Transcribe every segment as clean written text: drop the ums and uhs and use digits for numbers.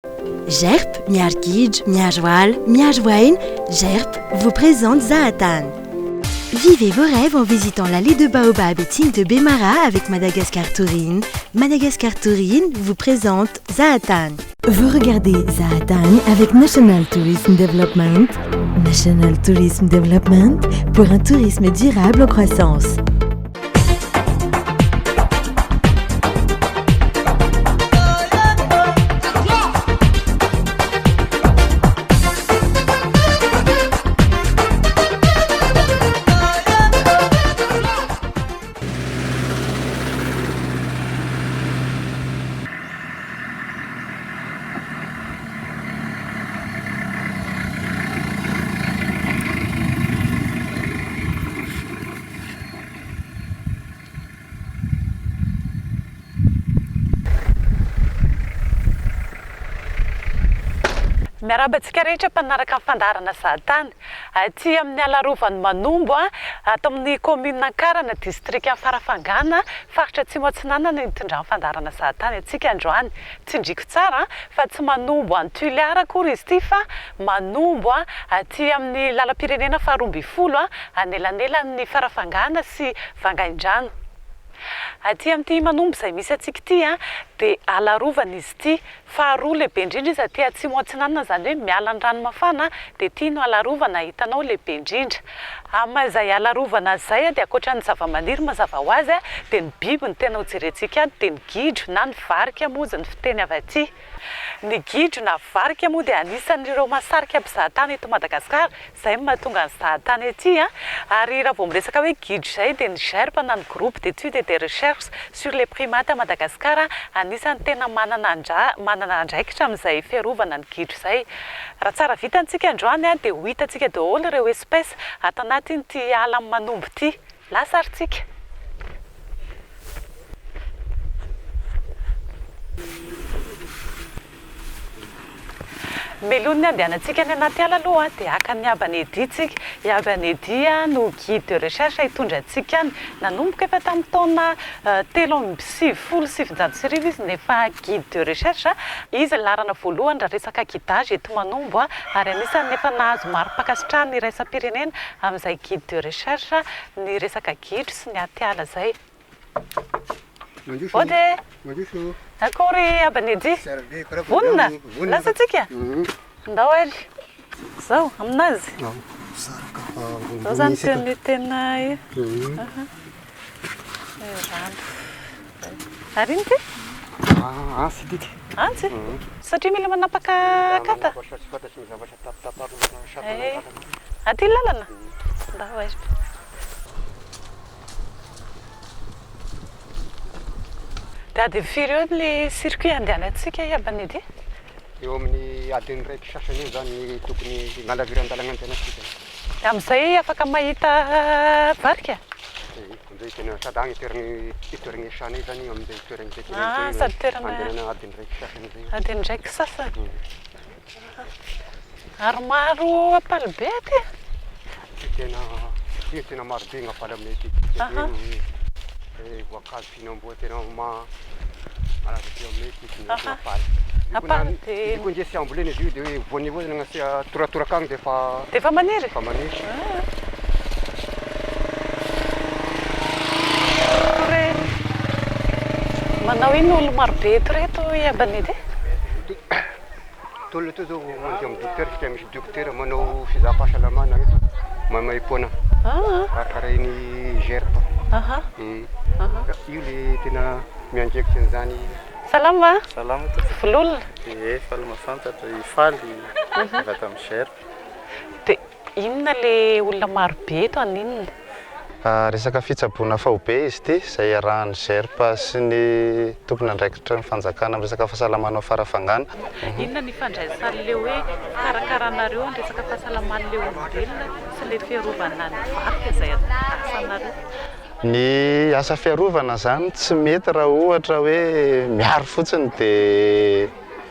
GERP miaro gidro, miaro ala, miaro aina, GERP vous présente Zahatany. Vivez vos rêves en visitant l'allée de Baobab et Tsingy de Bemaraha avec Madagascar Touring. Madagascar Touring vous présente Zahatany. Vous regardez Zahatany avec National Tourism Development. National Tourism Development pour un tourisme durable en croissance. Miarahaba antsika rehetra mpanaraka ny fandaharana Zahatany. Aty amin'ny ala arovan'i Manombo, ato amin'ny kaominina Ankarana, distrikan'i Farafangana, faritra Atsimo Atsinanana no nitondran'ny fandaharana Zahatany antsika androany. Tsindriako tsara fa tsy manombo any Toliara akory izy ity fa manombo aty amin'ny lalam-pirenena faharoa ambin'ny folo anelanelan'ny Farafangana sy Vangaindrano. Aty amin'ity Manombo izay misy antsika ity dia ala arovana izy ity. Faharoa lehibe indrindra izy aty atsimo atsinanana izany hoe miala ny ranomafana dia ity no ala arovana hitanao lehibe indrindra. Amin'ny maha izay ala arovana azy izay dia ankoatra ny zavamaniry mazava ho azy dia ny biby no tena ho jerentsika ato dia ny gidro na ny varika moa izy ny fiteny avy aty. Ny gidro na varika moa dia anisan'ireo mahasarika mpizahatany eto Madagasikara, izay no mahatonga ny zahatany aty an! Ary raha vao miresaka hoe gidro izay dia ny GERP na ny Groupe d'études et de recherches sur les primates à Madagascar anisan'ny tena manana manana andraikitra amin'izay fiarovana ny gidro izay. Raha tsara vitana tsika androany an dia ho hitantsika daholo ireo espèces ato anatin'ity ala Manombo ity. Lasa ary tsika. Mialoha ny handehanantsika any anaty ala aloha dia haka an'i Aba Nedy tsika. I Aba Nedy no guide de recherche hitondra antsika any. Nanomboka efa tamin'ny taona 1993 izy no efa guide de recherche. Izy ny laharana voalohany raha resaka guidage eto Manombo ary anisan'ny efa nahazo mari-pankasitrahana iraisam-pirenena amin'izay guide de recherche ny resaka gidro sy ny atiala izay. Ode e! Akory Aba Nedy? Vonona? Lasa tsika? Ndao ary. Zao, aminazy? Zao zany tenue tena io. Rano. Ary ino ty? Antsy ity ty. Antsy? Satria mila manapaka akata? Aty ny lalana? Ndao ary. Dia adiny firy eo ilay circuit andehanantsika i Aba Nedy? Eo amin'ny adiny iray sy sasany eo izany ny tokony halaviran-dalana andehanantsika. Dia amin'izay afaka mahita varika? Ie, amin'izay tena sady agny toerana toerana iasanay izany amin'izay toerana izay tena Ah, sady toerana andehanana adiny iray sy sasany izay. Adiny iray sy sasany. Ary maro ampalibe aty? Aty tena aty tena maro be ny ampaly aminay aty. Satria voankazo fihinam-boa tena malaza aty aminay aty ny ampaly. Ampaly dia. Izy koa ndre tsy ambolena izy io dia hoe voany avao zany asia toratoraka agny dia efa. Dia efa maniry? Efa maniry. Re manao ino olo marobe eto reto i Abanedy? Tolona teo zao mandeha amin'ny dokotera satria misy dokotera manao fizaham-pahasalamana eto maimaimpoana karakarain'ny GERP. Io le tena miandraikitra an'izany. Salama. Salama tompoko. Vololona. Ie, faly mahafantatra, i Faly avy ato amin'ny GERP. Dia Inona le olona maro be eto haninona? Resaka fitsaboana faobe izy ity, izay iarahan'ny GERP sy ny tompon'andraikitry ny fanjakana amin'ny resaka fahasalamana ao Farafangana. Inona ny ifandraisan'le hoe fikarakaranareo ny resaka fahasalaman'le olombelona sy le fiarovana ny varika izay asanareo? Ny asa fiarovana izany tsy mety raha ohatra hoe miaro fotsiny dia.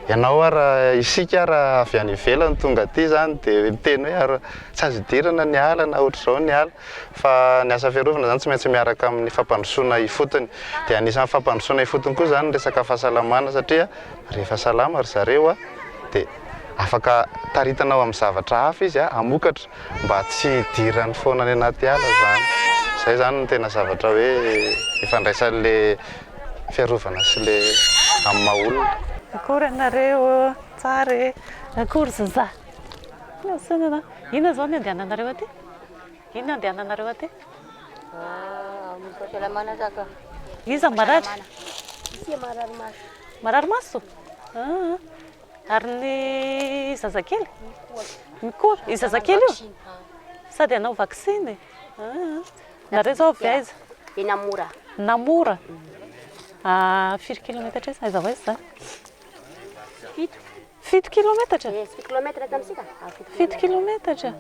Ianao ara, isika ara avy any ivelany tonga aty izany dia miteny hoe ara tsy azo idirana ny ala na ohatr'izao ny ala fa ny asa fiarovana izany tsy maintsy miaraka amin'ny fampandrosoana ifotony. Dia anisan'ny fampandrosoana ifotony koa izany ny resaka fahasalamana satria rehefa salama ry zareo a. dia afaka taritanao amin'ny zavatra hafa izy hamokatra mba tsy hidirany foana any anaty ala izany. Izay izany no tena zavatra hoe ifandraisan'ilay fiarovana sy ilay amin'ny maha olona. Akory anareo, tsara e! Akory zazah! Inona izao ny andehananareo aty? Inona andehananareo aty? Fahasalamana zaka. Iza marary? Ity marary maso. Marary maso? Ah, ary ny zazakely? Mikoa. Io zazakely io? Sady hanao vaksiny? Ah, nareo izao avy aiza? I Namora. Namora? Ah, firy kilometatra izy? Aiza ho aiza izany? Fito. Fito kilometatra? Eh, fito kilometatra aty amintsika. Ah, fito kilometatra.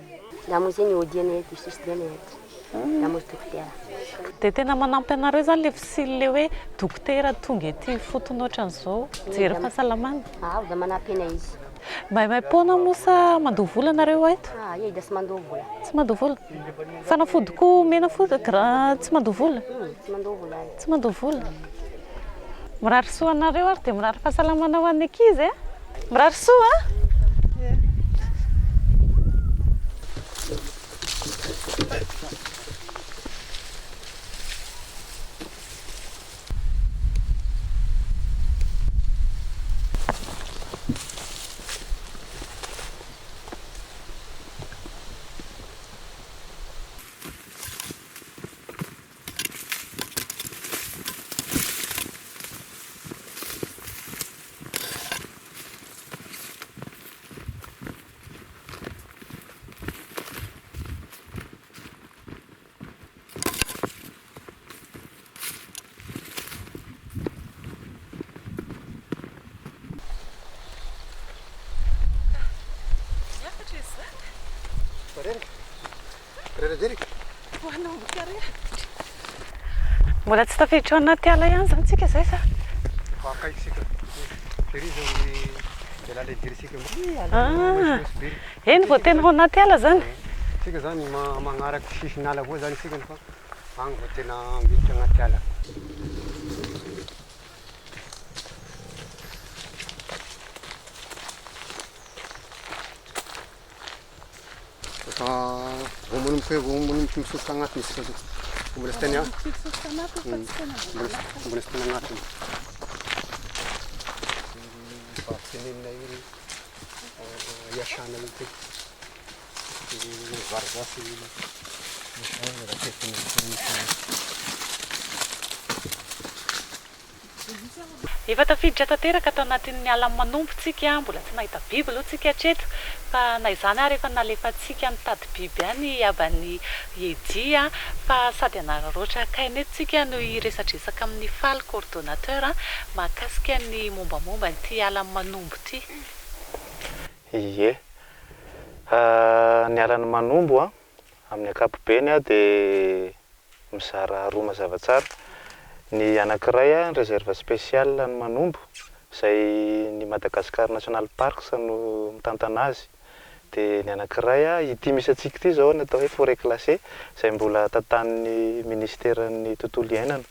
Namonjy ny odiany eto, sisy diany eto. Namonjy dokotera. Dia tena manampy anareo izany ilay fisian'ilay hoe dokotera tonga ety ifotony ohatran'izao mijery fahasalamana? Ah, dia manampy anay izy. Maimaim-poana moa sa mandoa vola nareo eto? Ah, ie, dia tsy mandoa vola. Tsy mandoa vola. Fanafody koa omena fotsiny, tsy mandoa vola? Tsy mandoa vola. Tsy mandoa vola. Mirary soa anareo ary dia mirary fahasalamana ho an'ny ankizy e! Mirary soa a! Mbola tsy tafiditra ao anaty ala ihany izany tsika izay sa? Ah, eny vao tena ao anaty ala izany. Tsika zany magnaraky sisin'ala avao zany isika fa agny vao tena miditra agnaty ala. Efa vao manomboka vao manomboka misosoka agnatiny isika zao. Mbola tsy tena mbola tsy tena agnatiny. Tenenina io iasana io ty. Vary gasy Efa tafiditra tanteraka ato anatin'ny ala manompo tsika, mbola tsy nahita biby aloha tsika hatreto, fa na izany ary efa nalefantsika nitady biby any i havan'i Eddy fa sady hanararaotra hakaina eto tsika no hiresadresaka amin'i Faly coordonnateur mahakasika ny mombamomba an'ity ala manombo ity. Ie. Ny alan'i Manombo an, amin'ny ankapobeny dia mizara roa mazava tsara. Ny anankiray ny réserve spéciale an'i Manombo, izay ny Madagascar National Parks no mitantana azy. Dia ny anankiray ity misy antsika ity izao ny atao hoe forêt classée, izay mbola tantanin'ny ministeran'ny tontolo iainana.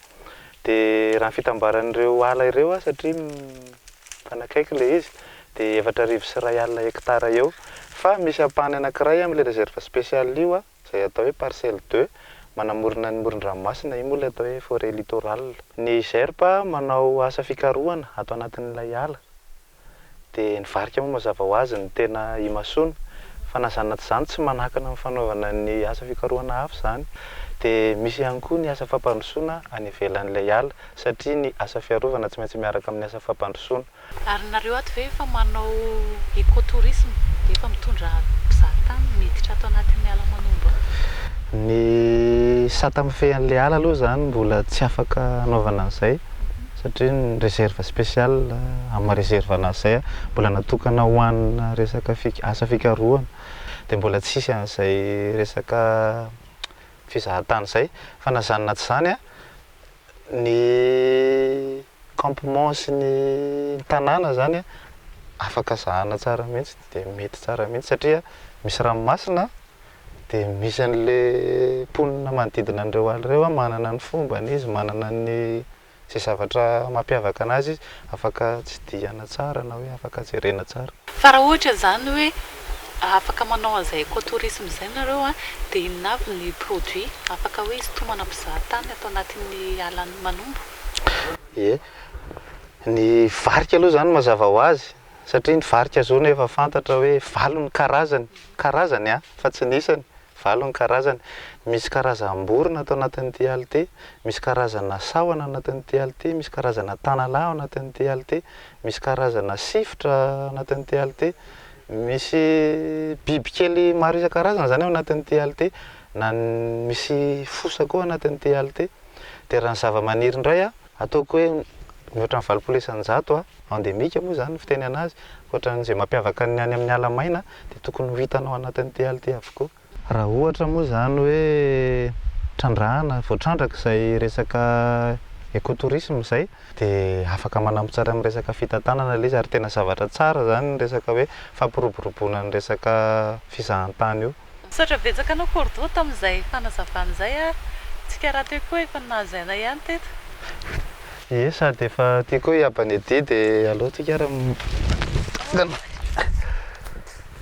Dia raha ny fitambaran'ireo ala ireo satria mifanakaiky ilay izy dia 1440 hektara eo. Fa misy ampahany anankiray amin'ilay réserve spéciale io izay atao hoe parcelle deux, manamorona ny moron-dranomasina, io moa ilay atao hoe forêt littorale. Ny GERP manao asa fikarohana ato anatin'ilay ala. Dia ny varika moa mazava ho azy no tena imasoana. Fa na izany na tsy izany tsy manakana amin'ny fanaovana ny asa fikarohana hafa izany. Dia misy ihany koa ny asa fampandrosoana any ivelan'ilay ala satria ny asa fiarovana tsy maintsy miaraka amin'ny asa fampandrosoana. Ary nareo ato ve efa manao ecotourisme? Efa mitondra mpizahatany miditra ato anatin'ny ala Manombo ato? Ny sata mifehy an'ilay ala aloha izany mbola tsy afaka anaovana an'izay satria ny réserve spéciale amin'ny maha réserve anazy izay mbola natokana ho an'ny resaka asa fikarohana dia mbola tsisy an'izay resaka fizahatany izay fa na izany na tsy izany ny campement sy ny tanàna izany afaka zahana tsara mihitsy dia mety tsara mihitsy satria misy ranomasina dia misy an'ilay mponina manodidina an'ireo ala ireo manana ny fombany izy, manana ny. Izay zavatra mampiavaka anazy izy afaka tsidihana tsara na hoe afaka jerena tsara. Fa raha ohatra izany hoe afaka manao an'izay ecotourisme izay nareo an, dia inona avy ny produit afaka hoe hisintomana mpizaha tany ato anatin'ny alan'i Manombo? Ie. Ny varika aloha izany mazava ho azy, satria ny varika zao no efa fantatra hoe valo ny karazany, karazany an, fa tsy ny isany, valo ny karazany. Misy karazam-borona ato anatin'ity ala ity, misy karazana sahona anatin'ity ala ity, misy karazana tanalahy ao anatin'ity ala ity, misy karazana sifotra anatin'ity ala ity, misy bibikely maro isan-karazany izany ao anatin'ity ala ity, na misy fosa koa ao anatin'ity ala ity. Dia raha ny zavamaniry indray an, ataoko hoe mihoatra ny 80% endémique moa izany ny fiteny anazy, ankoatran'izay mampiavaka ny any amin'ny ala maina dia tokony ho hitanao anatin'ity ala ity avokoa. Raha ohatra moa izany hoe trandrahana, voatrandraka izay resaka écotourisme izay dia afaka manampy tsara amin'ny resaka fitantanana ilay izy ary tena zavatra tsara izany ny resaka hoe fampiroboroboana ny resaka fizahantany io. Misaotra betsaka anao Cordo tamin'izay fanazavana izay ary tsika rahateo koa efa nahazaina ihany teto. Ie sady efa aty koa i Abanedi dia aleo tsika ary mitsangana.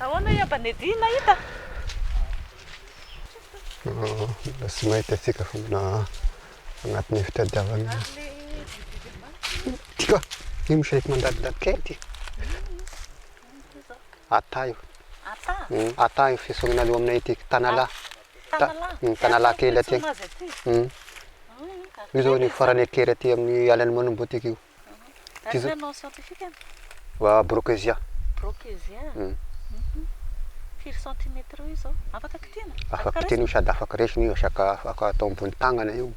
Ahoana i Abanedi nahita? Mbola tsy mahita antsika fa mbola agnatin'ny fitadiavana. Ty koa, io misy raiky mandadilady kely ty. Ata io. Ata? Ata io fiantsoana an'io aminay aty, Tanalahy. Tanalahy? Tanalahy kely aty. Io zao ny farany kely aty amin'ny alan'i Manombotiky io. Ty zao. Inona nom scientifique-ny? Brookesia. Brookesia? Firy centimètre eo izao? Afaka kitihina? Afaka kitihina io sady afaka resina io, afaka atao ambony tagnana io.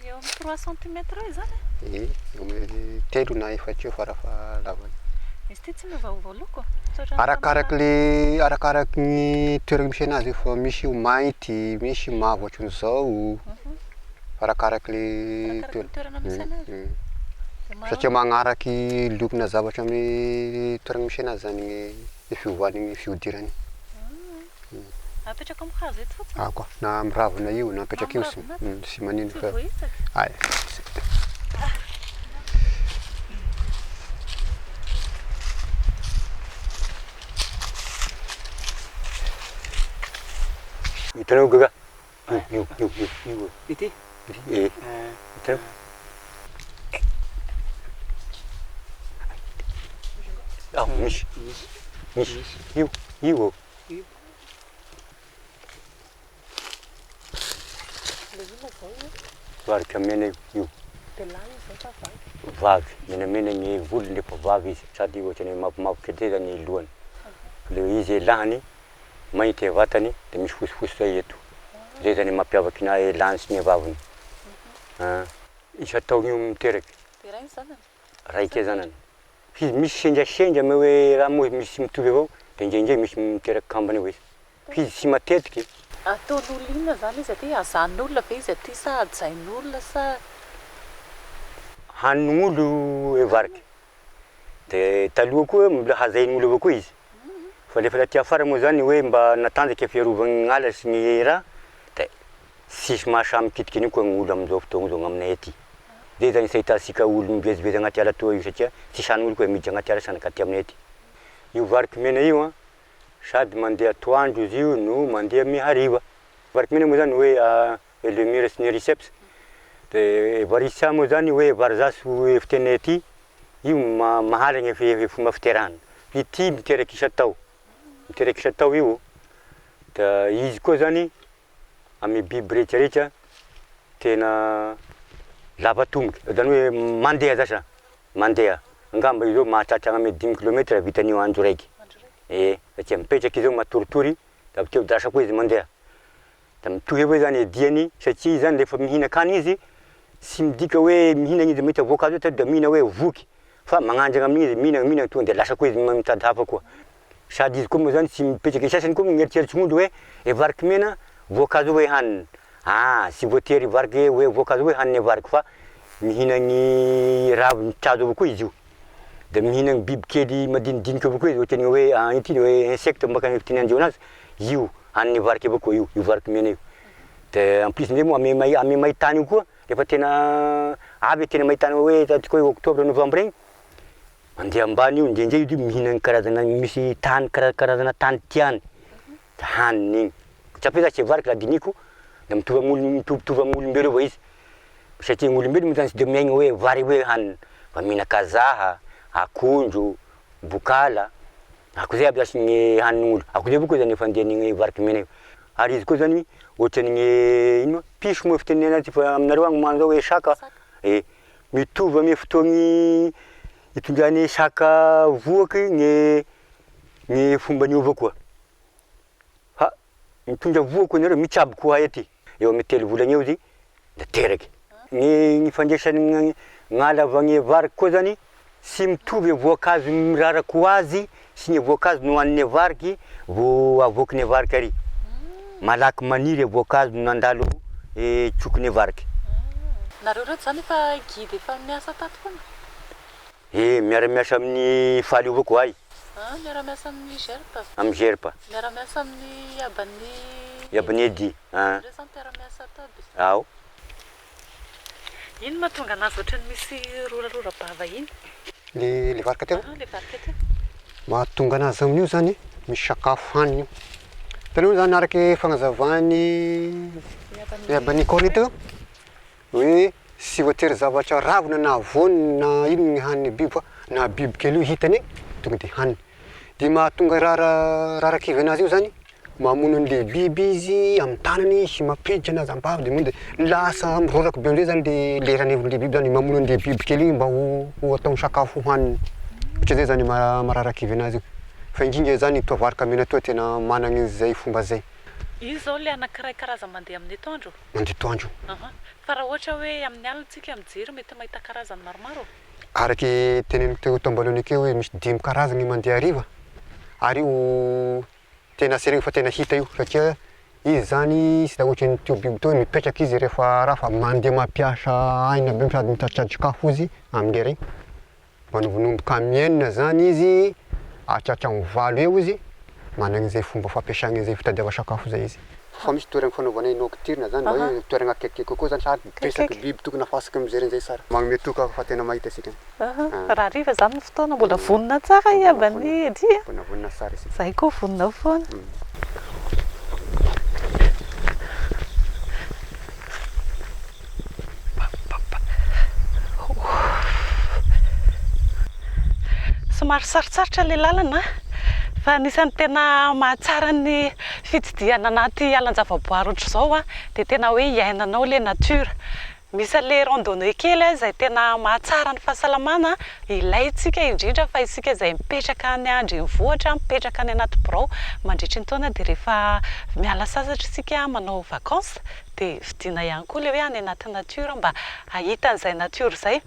Eo amin'ny trois centimètres eo izany e? Ie, eo amin'ny telo na efatra eo farafahalavany. Izy ity tsy miovaova loko? Arakaraky le, arakaraky ny toerana misy anazy io fa misy io mainty, misy mavo ohatran'izao, arakaraky le Arakaraky ny toerana misy anazy? Satria magnaraky lokona zavatra amin'ny toerana misy anazy zany ny fiovan'ny fihodirany. Apetrako amin'ny hazo eto fotsiny. Ah koa, na amin'ny ravina io na apetraka io tsy tsy manino fa. Ay. Hitanao gaga? Io io io io io. Ity? Eh. Hitanao? Ah, misy. Misy. Io, io. Varika mena io, io. Vavy, menamena ny volony rehefa vavy izy, sady ohatran'ny mavomavo kely zay zany ny lohany. Le izy lahany mainty e vatany de misy fotsifotsy zay eto. Zay zany mampiavaky ny e lahiny sy ny vaviny. Isan-taogno io miteraky. Raika zanany. F'izy misy sendrasendra ame hoe raha moa misy mitovy avao de indraindray misy miteraky kambana avao izy. F'izy tsy matetiky. Ataon'olona inona zany izy aty? Hazahan'olona ve izy aty sa hajain'olona sa? Hanin'olo e variky. De taloha koa mbola hajain'olo avao koa izy. Fa rehefa taty afara moa zany hoe mba natanjaka e fiarovagny gn'ala sy ny raha de tsisy mahasahy mikitiky an'io koa gn'olo amizao fotoagna zao gn'aminay aty. Zay zany tsy ahitantsika olo mivezivezy agnaty ala toa io satria tsy sahin'olo koa miditra agnaty ala sanaka aty aminay aty. Io variky mena io an, sady mandeha atoandro izy io no mandeha mihariva. Variky mena moa zany hoe Elomyrus nericeps, de Varissa moa zany hoe varizaso fiteninay aty, io mahalagna fomba fiterahana. Ity miteraky isan-tao, miteraky isan-tao io, da izy koa zany amin'ny biby rehetra rehetra tena lava tongotra, zany hoe mandeha zasa, mandeha, angamba izy io mahatratra any amin'ny dimy kilomètre vitan'io andro raiky, ie, satria mipetraka izy eo matoritory da avy teo lasa koa izy mandeha, da mitohy avao zany e diany satria izy zany rehefa mihinan-kanina izy tsy midika hoe mihinana izy mahita voankazo eo de mihina hoe voky fa magnandrana amin'igny izy mihinana mihinana tonga de lasa koa izy mitady hafa koa. Sady izy koa moa zany tsy mipetraka, ny sasany koa mieritreritry gn'olo hoe e variky mena voankazo hoe hanina, aa tsy voatery variky hoe voankazo hoe hanina variky fa mihinagny raviny trazo avao koa izy io, de mihinagny bibikely madinidinika avao koa izy ohatran'ny hoe ino ty hoe insecte mbaka fitenenan-dreo anazy, io haniny variky avao koa io, io variky mena io. De en plus ndray moa ame mai- ame maintany io koa rehefa tena avy tena maintany hoe ataontsika hoe octobre novembre igny, mandeha ambany io indraindray izy io mihinagna karazana misy tany kara- karazana tany tiany, da haniny igny. Tsy ampy zasy variky raha dinihiko da mitovy amin'olo mitovitovy amin'olombelo avao izy, satria ny olombelo moa zany tsy de miaigna hoe vary hoe hanina fa mihina kazaha, akondro, bokala, akoa zay aby zasy ny hanin'olo, akoa zay avao koa zany fandehan'igny variky mena io, ary izy koa zany ohatran'ny ino moa piso moa fitenenana azy fa aminareo agny moa zao hoe saka, e mitovy amy fotoagny itondran'ny saka vohoky ny ny fomban'io avao koa, ha mitondra vohoka nareo mitsabo koa ahy aty, eo amin'ny telo volana eo izy da teraky. Ny ny fandraisan'ny gn'halavagny variky koa zany tsy mitovy voankazo miraraka ho azy sy ny voankazo nohanin'ny variky vao avoakin'ny variky ary. Malaky maniry voankazo nandalo trokin'ny variky. Nareo reto zany efa guide efa miasa tato foana? Eh, miara-miasa amin'ny Faly avao koa ahy. Ah, miara-miasa amin'ny GERP? Amin'ny GERP. Miara-miasa amin'ny Iaban'ny. Iaban'ny Eddy, ah. Nareo zany mpiara-miasa ato aby? Ao. Ino mahatonga anazy ohatran'ny misy rorarora-bava iny? Le le varika teo? Ah, le varika teo. Mahatonga anazy amin'io zany misy sakafo haniny io. Hitanao zany araky fagnazavan'ny Iaban'ny Corne teo hoe tsy voatery zavatra ravina na voany na ino ny hanin'ny biby fa na biby kely io hitany eny tonga de haniny. De mahatonga rara rarakivy anazy io zany mamono an'le biby izy amin'ny tanany sy mampiditra anazy am-bava de moa de lasa miroraka be am'zay zany le le ranevon'le biby zany mamono an'le biby kely igny mba ho ho ataony sakafo hohaniny, ohatran'zay zany maha- mahararakivy anazy io, fa indrindra zany toa varika mena toa tena managna an'zay fomba zay. Io zao le anakiray karazany mandeha amin'ny atoandro? Mandeha atoandro. Aha. Fa raha ohatra hoe amin'ny alina tsika mijery mety mahita karazany maromaro? Araky teneniko teo tamboalohany akeo hoe misy dimy karazagny mandeha hariva ary io tena serena fa tena hita io satria izy zany tsy da ohatran'ny teo biby teo mipetraka izy rehefa raha fa mandeha mampiasa aina be sady mitatitrady sakafo izy amin'ny lera igny. Manombonomboka amin'ny enina zany izy hatratramin'ny valo eo izy managna izay fomba fampiasagna izay fitadiava sakafo zay izy. Fa misy toerana fanaovana nocturne zany mba hoe toerana akaikikaiky kokoa zany sady betsaka biby tokony afasaka mijery an'izay tsara. Magnome toky aho fa tena mahita isika. Raha hariva zany ny fotoana mbola vonona tsara i Aban'i Eddy a! Mbola vonona tsara isika. Zahay koa vonona foana. Somary sarotsarotra ilay lalana fa anisan'ny tena mahatsara ny fitsidihana anaty alan-javaboary ohatr'izao dia tena hoe iainanao ilay nature. Misy an'ilay randonnée kely izay tena mahatsara ny fahasalamana, ilaintsika indrindra fa isika izay mipetraka any an-drenivohitra, mipetraka any anaty birao mandritry ny taona dia rehefa miala sasatra isika manao vacances dia vidiana ihany koa ilay hoe any anaty nature mba hahita an'izay nature izay.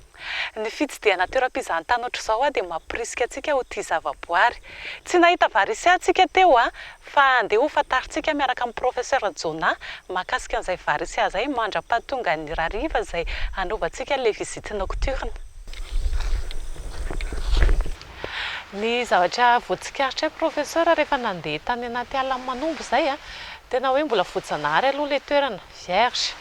Ny fitsidihana toeram-pizahantany ohatr'izao dia mampirisika antsika ho tia zavaboary. Tsy nahita varisia tsika teo fa andeha ho fantarintsika miaraka amin'ny Professeur Jonah mahakasika an'izay varisia izay mandra-pahatongan'ny rariva izay hanaovantsika ilay visite nocturne. Ny zavatra voatsikaritray Professeur rehefa nandeha tany anaty ala Manombo izay, tena hoe mbola voajanahary aloha ilay toerana, vierge,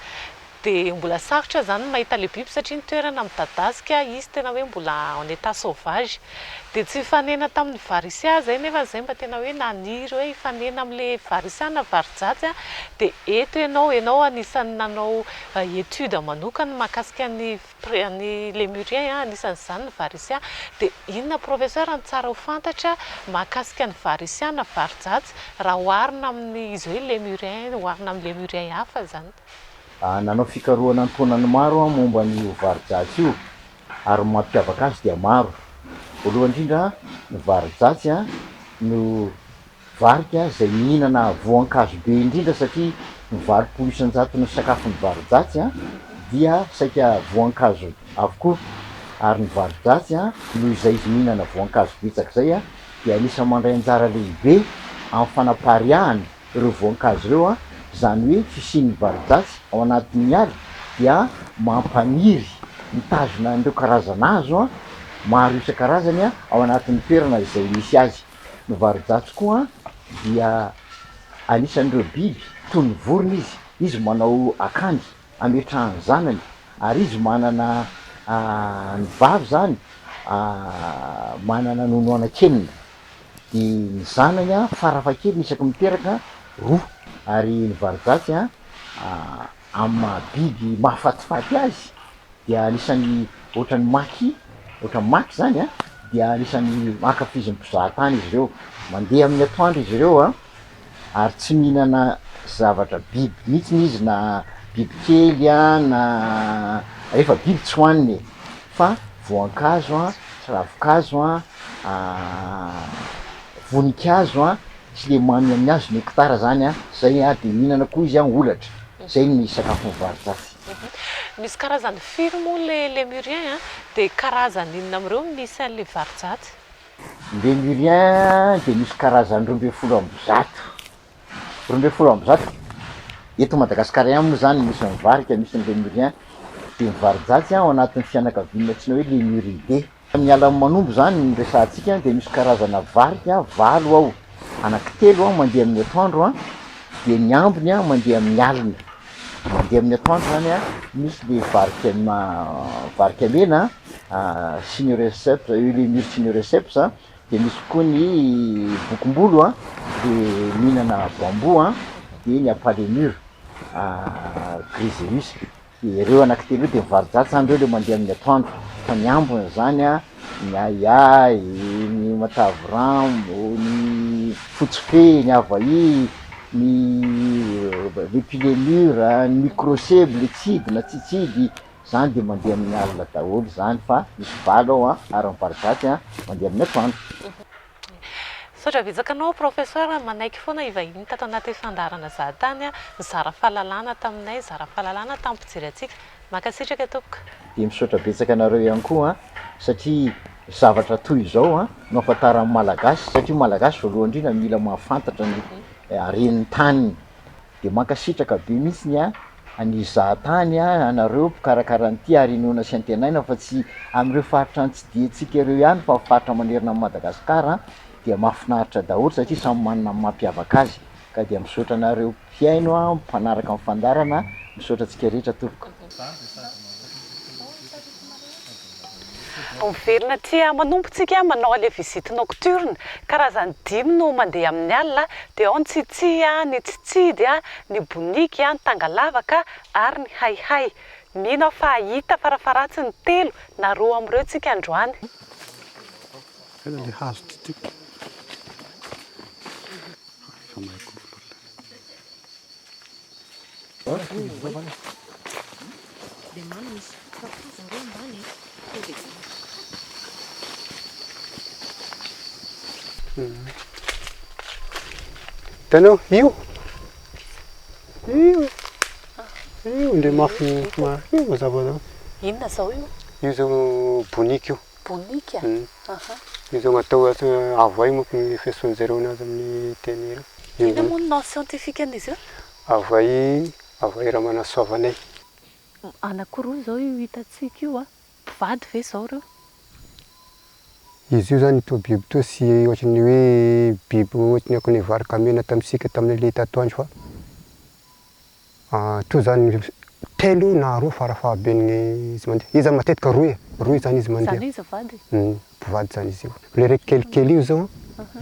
dia mbola sarotra izany ny mahita ilay biby satria ny toerana midadasika, izy tena hoe mbola en état sauvage. Dia tsy hifanena tamin'ny varisia izay nefa izay mba tena hoe naniry hoe hifanena amin'ilay varisia na varijajy dia eto ianao, ianao anisan'ny nanao étude manokana mahakasika ny ny lémurien, anisan'izany ny varisia. Dia inona professeur no tsara ho fantatra mahakasika ny varisia na varijajy raha oharina amin'ny izy hoe lémurien, oharina amin'ny lémurien hafa izany? Nanao fikarohana an-taonany maro aho momba an'io varijajy io ary ny mampiavaka azy dia maro. Voalohany indrindra, ny varijajy no varika izay mihinana voankazo be indrindra satria ny 80 isan-jaton'ny sakafon'ny varijajy dia saika voankazo avokoa ary ny varijajy noho izay izy mihinana voankazo betsaka izay dia anisan'ny mandray anjara lehibe amin'ny fanapariahana ireo voankazo ireo, izany hoe fisian'ny varijajy ao anatin'ny ala dia mampaniry, mitazona an'ireo karazana hazo maro isan-karazany ao anatin'ny toerana izay misy azy. Ny varijajy koa dia anisan'ireo biby toy ny vorona izy. Izy manao akany ametrahany zanany ary izy manana ny vavy zany manana nono anankenina de ny zanany an farafahakeliny isaky miteraka roa ary ny varijatsy an amin'ny maha biby mahafatifaty azy dia anisan'ny ohatran'ny maki, ohatran'ny maky zany an, dia anisan'ny ankafizin'ny mpizahatany izy ireo, mandeha amin'ny atoandro izy ireo an, ary tsy mihinana zavatra biby mihitsiny izy na bibikely an na rehefa biby tsy hohaniny e, fa voankazo an, sy ravinkazo an, voninkazo an, sy le mamy amin'ny hazo nectar zany an, zay an, de mihinana koa izy an holatra, zay ny sakafon'ny varijatsy. Misy karazany firy moa le lemurien an? Dia karazany inona amin'ireo no misy an'ilay varijatsy? Ny lemurien dia misy karazany 112. 112, eto Madagasikara ihany moa izany no misy ny varika, misy ny lemurien. Dia ny varijatsy ao anatin'ny fianakaviana antsoina hoe lemuridae. Ny alan'ny manombo izany no resahantsika dia misy karazana varika valo ao, anankitelo mandeha amin'ny atoandro dia ny ambiny mandeha amin'ny alina. Mandeha amin'ny atoandro izany misy le varika varika mena cinereseps, eulemur cinereseps, dia misy koa ny bokombolo le mihinana bambou dia ny apalemur griseus. Dia ireo anankitelo ireo dia mivaro-dratsy izany ireo ilay mandeha amin'ny atoandro, fa ny ambiny izany an, ny ahiahy, ny matavy rambo, ny fotsy fe, ny avahi, ny lepilemur, ny microcebo, le tsidy na tsy tsidy, izany dia mandeha amin'ny alina daholo izany fa misy valo ao an, ary ny mivaro-dratsy an mandeha amin'ny atoandro. Misaotra betsaka anao Professeur manaiky foana hivahiny tato anaty fandaharana zahatany nizara fahalalana taminay nizara fahalalana tamin'ny mpijery antsika. Mankasitraka tompoko. Dia misaotra betsaka anareo ihany koa an, satria zavatra toy izao an no ahafantaran'ny Malagasy, satria Malagasy voalohany indrindra mila mahafantatra ny haren'ny taniny. Dia mankasitraka be mihitsiny an ny zahatany an, anareo mpikarakara an'ity ary inoana sy antenaina fa tsy amin'ireo faritra nitsidihantsika ireo ihany fa faritra manerana an'i Madagasikara dia mahafinaritra daholo satria samy manana ny mampiavaka azy ka dia misaotra anareo mpihaino an, mpanaraka ny fandaharana, misaotra antsika rehetra tompoko. Miverina aty manompo tsika manao an'ilay visite nocturne. Karazany dimy no mandeha amin'ny alina, dia ao ny tsitsia, ny tsitsidy, ny boniky, ny tangalavaka ary ny haihay. Mino aho fa hahita farafaharatsiny telo na roa amin'ireo tsika androany. Aiza le hazo ty tiako? Efa mahay koa Hitanao io? Io. Io ndre mafy io mazava zao. Inona zao io? Io zao boniky io. Boniky? Aha. Io zao atao avoay manko ny fiantsoan-jareo anazy amin'ny teny ireo. Inona moa ny nom scientifique an'izy io? Avoay avoay Ramanasoavanay. Anakiroa izao io hitantsika io a! Mpivady ve izao ireo? Izy io zany toa biby toa tsy ohatran'ny hoe biby ohatran'ny akon'ny varika mena tamintsika tamin'ilay tatoandro fa toa zany telo na roa farafahaben'ny izy mandeha. Izy zany matetika roy e, roy zany izy mandeha. Zany hoe izy mivady? Mpivady zany izy io. Ilay raiky kelikely io zao,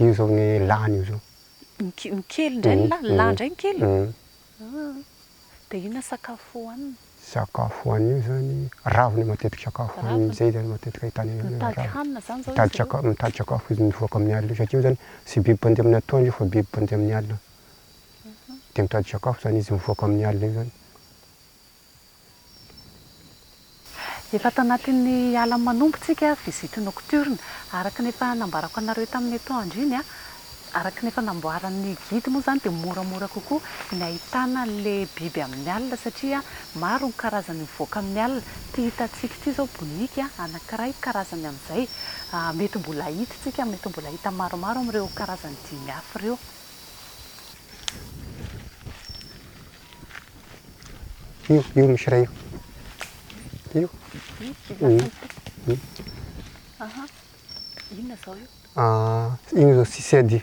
io zao ny lahiny io zao. Ny kely indray ny lahy, ny lahy indray ny kely? Dia inona sakafo hohaniny? Sakafo hohaniny io zany, ravina matetika sakafo hohaniny, zay zany matetika ahitana io Mitady ravina. hanina zany zao Mitady izy ireo? saka- mitady sakafo izy mivoaka amin'ny alina io satria io zany tsy biby mpandeha amin'ny atoandro io fa biby mpandeha amin'ny alina. Dia mitady sakafo zany izy mivoaka amin'ny alina io zany. Efa ato anatin'ny ala manompo tsika, visite nocturne. Araka ny efa nambarako anareo tamin'ny atoandro iny, araka ny efa namboaran'ny guide moa izany dia moramora kokoa ny ahitana an'ilay biby amin'ny alina satria maro ny karazany mivoaka amin'ny alina. Ity hitantsika ity izao boniky anankiray karazany amin'izay. Mety mbola hahita isika, mety mbola hahita maromaro amin'ireo karazany dimy hafa ireo. Io, io misy iray io. Io. Inona izao io? Ah, io izao sisedy.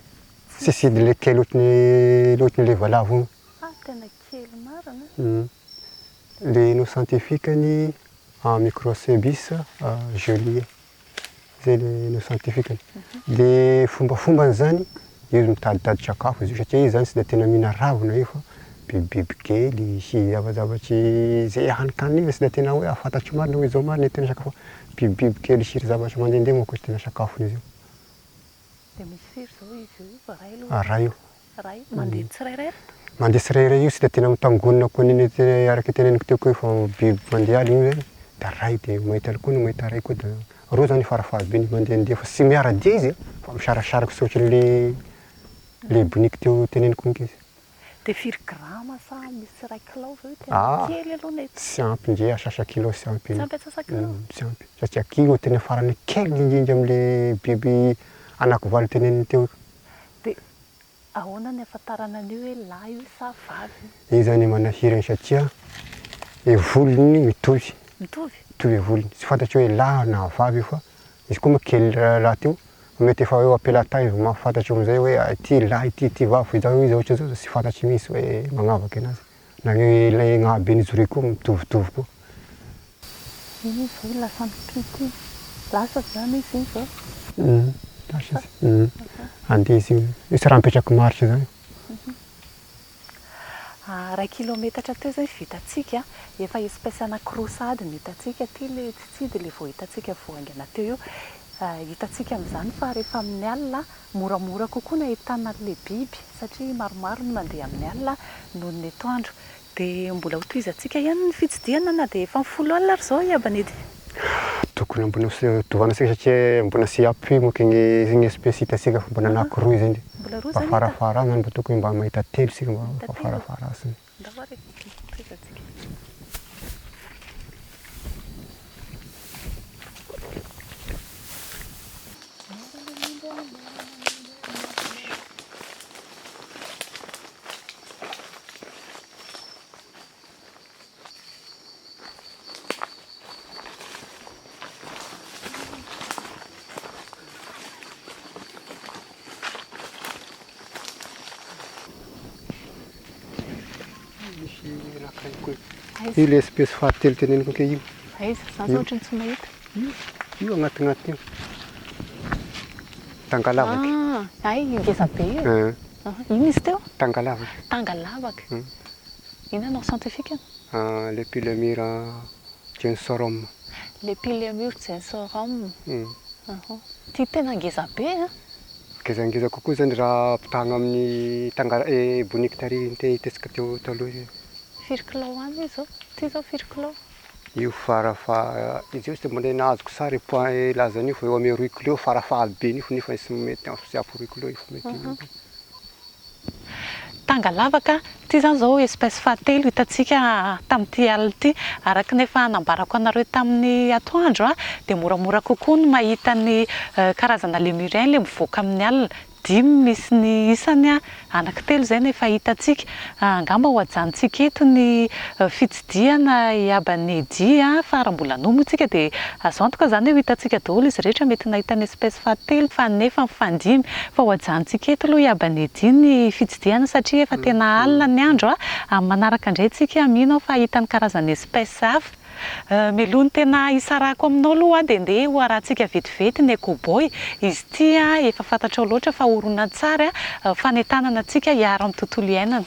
Sisedy le kely ohatran'ny ohatran'ilay valavo io. Ah, tena kely marina. Le nom scientifique-ny Microcebus jolie. Zay le nom scientifique-ny. Le fombafombany zany, izy mitaditady sakafo izy io satria izy zany tsy de tena mihina ravina io fa bibibiby kely sy zavazavatry zay haninkanina io tsy de tena hoe ahafantatro marina hoe zao marina ny tena sakafo fa bibibiby kely sy ry zavatra mandehandeha manko no tena sakafony izy io. Dia misy firy izao izy io? Iray aloha. Iray io. Iray. Mandeha tsirairay ry? Mandeha tsirairay io tsy dia tena mitangonina koa nini araka ny teneniko teo koa fa biby mandeha alina io zany dia iray dia mahita koa ny mahita iray koa dia roa zany farafahabeny mandehandeha fa tsy miara-dia izy fa misarasaraka tsy ohatran'le le boniky teo teneniko igny izy. Dia firy grama sa misy iray kilao ve io tena kely aloha ny eto? Tsy ampy ndre asasa-kilao tsy ampy. Tsy ampy atsasa-kilao? Tsy ampy satria kilo tena farany kely indrindra amin'le biby anakivalo teneniny teo io. Dia ahoana ny ahafantarana an'io hoe lahy io sa vavy io? Iny zany manahirana satria e volony mitovy. Mitovy? Mitovy e volony, tsy fantatro hoe lahy na vavy io fa izy koa moa kely rahateo fa mety efa eo am-pelatany vao mahafantatra amizay hoe ity lahy ity, ity vavy fa izaho izy ohatran'izao zao tsy fantatro mihitsy hoe magnavaka anazy na ny ilay gnahaben'izy roy koa mitovitovy koa. Iny izy izao lasa nipika iny. Lasa izany izy iny izao? Lasa izy. Handeha izy io. Io tsy raha mipetraka maharitra izany. Iray kilometatra teo izay vitantsika. Efa espèce anankiroa sahady no hitantsika. Ity ilay tsitsidy ilay vao hitantsika vao haingana teo io. Hitantsika amin'izany fa rehefa amin'ny alina, moramora kokoa ny ahitana an'ilay biby satria maromaro ny mandeha amin'ny alina noho ny atoandro. Dia mbola ho tohizantsika ihany ny fitsidihana na dia efa folo alina ary izao i Abanidy. Tokony mbola ho tovanantsika satria mbola tsy ampy manko igny espèce hitantsika fa mbola anakiroa izy igny. Mbola roa Mba izany hita? farafaharany zany mba tokony mba mahita telo isika mba Mahita telo? farafaharasiny. Ndao ary e, tohizantsika. Io le espèce fahatelo teneniko ake io. Aiza? Za zao ohatran'ny tsy mahita. Io, io agnatignaty io. Tangalavaky. Ah, hay ngeza be io. Inona izy teo? Tangalavaky. Tangalavaka. Inona nom scientifique-ny? Lepilemur jensorum. Lepilemur jensorum. Ity tena ngeza be an! Ngezangeza kokoa zany raha ampitahagna amin'ny tanga boniky tary hitantsika teo taloha io. Firy kilao any izy zao? Ity zao firy kilao? Io farafaha izy io tsy mbola nahazoko sary poids lazany io fa eo amin'ny roa kilao farafahabeny io fa nefa tsy mety tsy ampy roa kilao io fa mety Tanga lavaka, ity izany izao espèce fahatelo hitantsika tamin'ity alina ity. Araka ny efa nambarako anareo tamin'ny atoandro dia moramora kokoa ny mahita ny karazana lémurien ilay mivoaka amin'ny alina. Dimy misy ny isany, anankitelo izay no efa hitantsika. Angamba ho ajanontsika eto ny fitsidihana i Aban'i Eddy fa raha mbola hanohy moa tsika dia azo antoka izany hoe ho hitantsika daholo izy rehetra mety nahita ny espèce fahatelo, fahanefa, ny fahadimy. Fa ho ajanontsika eto aloha i Aban'i Eddy ny fitsidihana satria efa tena alina ny andro. Amin'ny manaraka indray tsika mino aho fa hahita ny karazana espèce hafa. Mialoha ny tena hisarahako aminao aloha dia ndeha ho arahantsika vetivety ny Ecoboy. Izy ity efa fantatrao loatra fa horonantsary fanentanana antsika hiaro ny tontolo iainana.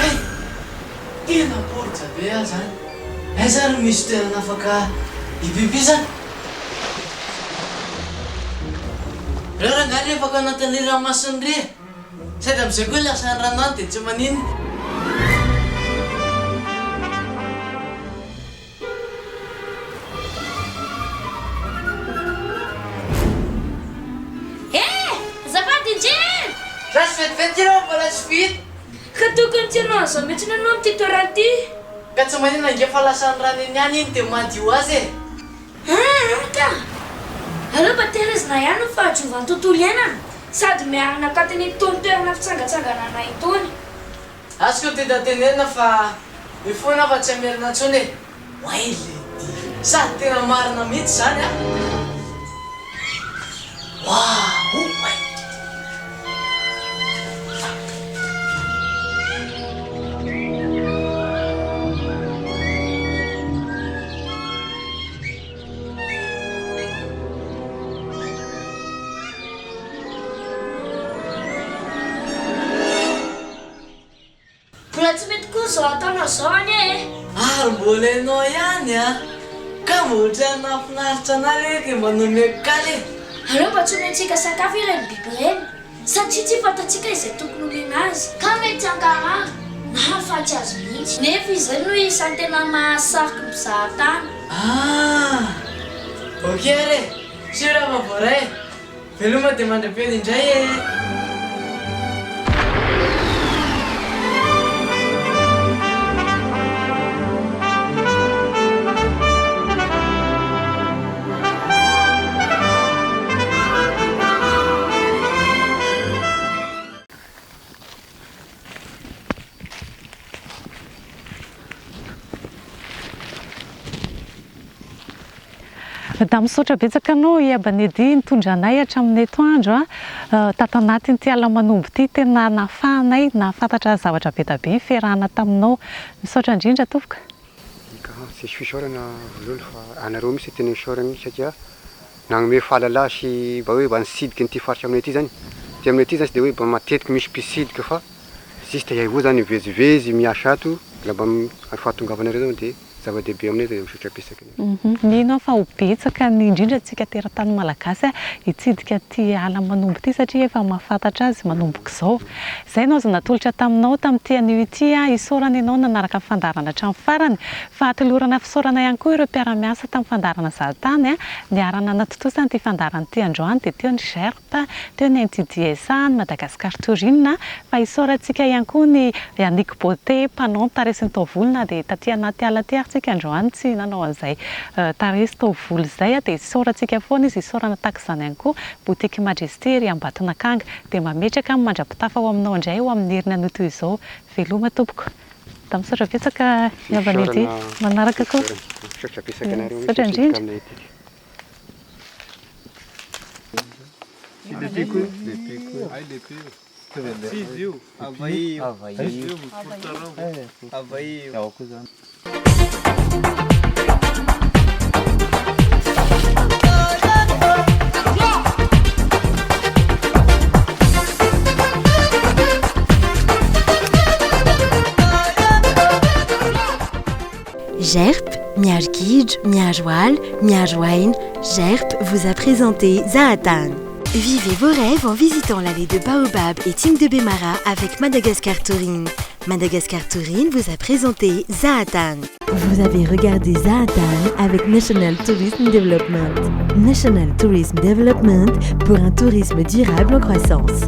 Kay! Tena poritra be aho zany. Aiza ary misy toerana afaka hipipisana? Reo rangahy re afaka anatin'le ranomasina re e! Sady amizay koa lasa any rano any de tsy maninona. Eh! Azafady indrindra! vita. Ka tokony tsy hanao an'izao mihitsiny ianao amin'ity toerana ity. Ka tsy maninona ange fa lasan'ny raneny ihany iny dia madio ho azy e! Aa ka! Aleo mba tehirizina ihany ny fahadiovan'ny tontolo iainana sady miarina akatin'itony toerana fitsangatsanganana itony. Azoko ny tiana tenenina fa mifona aho fa tsy hamerina intsony e! Oay lety! Sady tena marina mihitsy izany an! Waouh! Oay! Mbola tsy mety koa izao ataonao izao anie e! Ary mbola ianao ihany an! Ka mba ohatran'ny nahafinaritra anah le dia mba nomeko kaly e! Aleo mba tsy omentsika sakafo ireny biby ireny satria tsy fantatsika izay tokony omena azy ka mety hankarary na hahafaty azy mihitsy. Nefa izy ireny no isan'ny tena mahasariky ny mpizahatany. Ah! Ok ary e! Sûr fa voaray e! Veloma dia mandra-peo indray e! Da misaotra betsaka anao i Abanedy nitondra anay hatramin'ny etoandro a, tato anatin'ity ala manombo ity, tena nahafahanay nahafantatra zavatra be da be ny fiarahana taminao. Misaotra indrindra tompoko. Eka, tsisy fisaorana voalohany fa anareo mihitsy no tena isaorana satria nagnome fahalala sy mba hoe mba nitsidika an'ity faritra aminay ity zany. Aty aminay aty zany tsy de hoe mba matetiky misy mpitsidika fa juste iay avao zany mivezivezy miasa ato, la mba fahatongavanareo zany de Zava-dehibe aminay izay misaotra betsaka indrindra. Mino aho fa ho betsaka ny indrindra antsika teratany malagasy hitsidika ity ala manombo ity satria efa mahafantatra azy manomboka izao. Izay no azo natolotra taminao tamin'ity anio ity. Isaorana ianao nanaraka ny fandaharana hatramin'ny farany. Fa atolorana fisaorana ihany koa ireo mpiara-miasa tamin'ny fandaharana zahatany niara-nanatontosa an'ity fandaharana ity androany dia teo ny GERP, teo ny NTDSA, ny Madagascar Touring, fa isaorantsika ihany koa ny Yannick Beauté mpanao ny tarehy sy ny taovolo na dia taty anaty ala aty ary tsika androany tsy nanao an'izay tarehy sy taovolo izay dia isaorantsika foana izy, isaorana tahaka izany ihany koa Boutique Majesty ery Ambatonakanga. Dia mametraka ny mandra-pitafa ho aminao indray ho amin'ny heriny anio toy izao. Veloma tompoko. Da misaotra betsaka ny havana ety manaraka koa. Misaotra betsaka anareo Misaotra indrindra. GERP, miaro gidro, miaro ala, miaro aina, GERP vous a présenté Zahatany. Vivez vos rêves en visitant l'allée de Baobab et Team de Bemara avec Madagascar Touring. Madagascar Touring vous a présenté Zahatany. Vous avez regardé Zahatany avec National Tourism Development. National Tourism Development pour un tourisme durable en croissance.